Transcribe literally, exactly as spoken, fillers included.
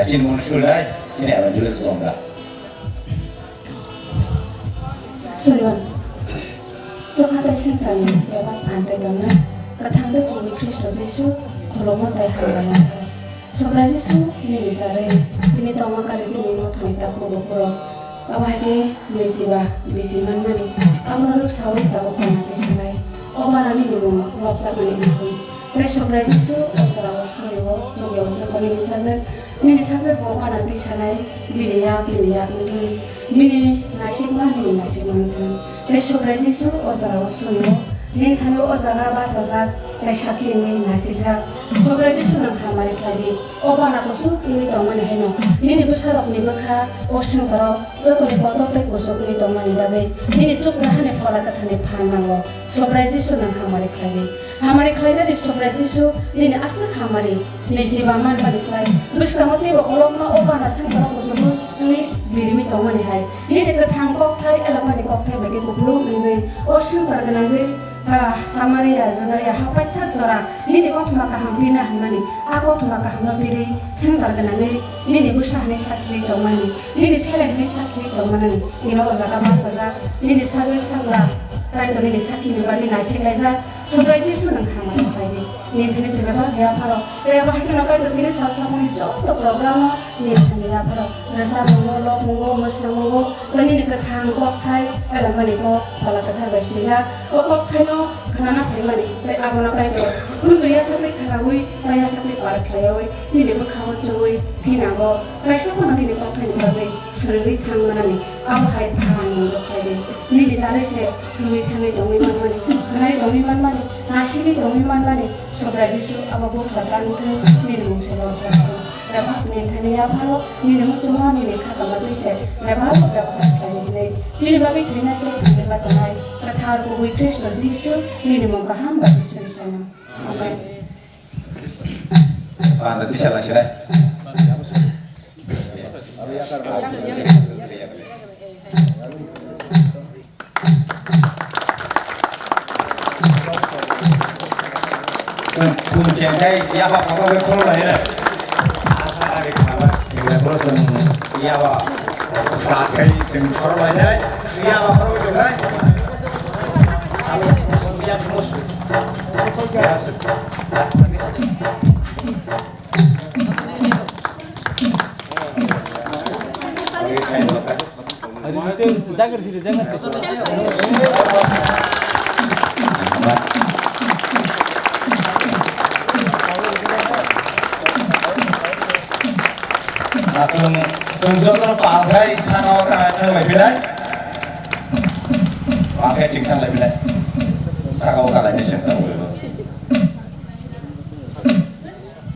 Chini mung sulai, chini alam julus gongga. Sulon. Sokha tei swngcharni bebak phan tei tongna, kwthang tei kubui Khristo Jisu khulumno tei hambai. Sobrai Jisu nini charwi, tini tongma kari chini mothani takhuk bukhuk rok. Abo hai khe bisiba bisi manmani, abono rwksaui tabuk tongna tei sanai. O bara nini mung lobjakmani wngkha. Tei Sobrai Jisu o jorao sorio, sorio wngkha nini sajwk, nini sajwk bo uanatwi sanai, bini yak, nini yak wngthung, bini naisikma, nini naisikma wngthung. Tei Sobrai Jisu o jorao sorio, nini thani o jaga bachajak, tei sakhi wngwi naisikjak. Sobrai Jisu nwng hamari khlai di, o bana kuchuk wngwi tongmani haino, nini bwsarokni bwkha o swngcharo jotoni kotor tei kuchuk wngwi tongmani bagwi, nini chuknohani Phola Kwtharni phan nango. Sobrai Jisu nwng hamari khlai di. Hamari khlaijadi Sobrai Jisu, nini aswk hamari, nini jiba manmani slai. Bwskango teibo kolokma o bana swngcharo kuchukmung wngwi birimi tongmani hai. Nini kwthang kokthai, elokmani kokthai bai khe kupulung wngwi, o swngchar gwnangwi, ah, Samaria, Judaria, ha paithak jora, nini kothoma kaham pina hwnmani, a kothoma kahamno birwi, swngchar gwnangwi, nini bwsa hwnwi sakhiwi tongmani, nini seleng hwnwi sakhiwi tongmani, nini o jaga bachajak, nini sajwk sajla, Kaitor nini sakhini bagwi naisiklaijak. Sobrai Jisu nwng hamari khlai di. Nini thani se bebak ya pharo. Tei abo hai kheno Kaitor tini sal samungni joto program-o nini thani ya pharo. Rwchapmungo, lobmungo, mwsangmungo, tei nini kwthang kokthai, elomani kok, Phola Kwthar bai swijak. O kokthaino khnana phaimani, tei abono Kaitor phunugwi yasakni khnaui, tei yasakni par khlaiwi, chini bwkhao chongwi, thinango, kaisa phano nini kokthaini bagwi swrwngwi thang manani, abo hai phan rok khlai di. Nini janai se thwngwi thangwi tongwi manmani, khwnai tongwi manmani, nasigwi tongwi manmani, Sobrai Jisu abo buksa tangwi thang nini mung se lobjak thung. Bebak nini thani yapharo nini muchungma nini kha tongma twi se bebak bebak khlai di hinwi chini bagwi thwinai tei thwngwi bachanai kwthar kubui Khristo Jisu nini mung kaham bai Jisuni sano. Amen. Panda tisa lai sirai. Pun kengkai yaba kotor ke kholo lai re. Asa ari khaba kengkai kholo sung yaba. Sakai jeng kholo lai re. Yaba kholo jeng lai. Alo ya mus. Asung sung joto pathai saka o ta thang lai bilai. Pakai ching thang lai bilai. Saka o ta lai ni seng thang lai.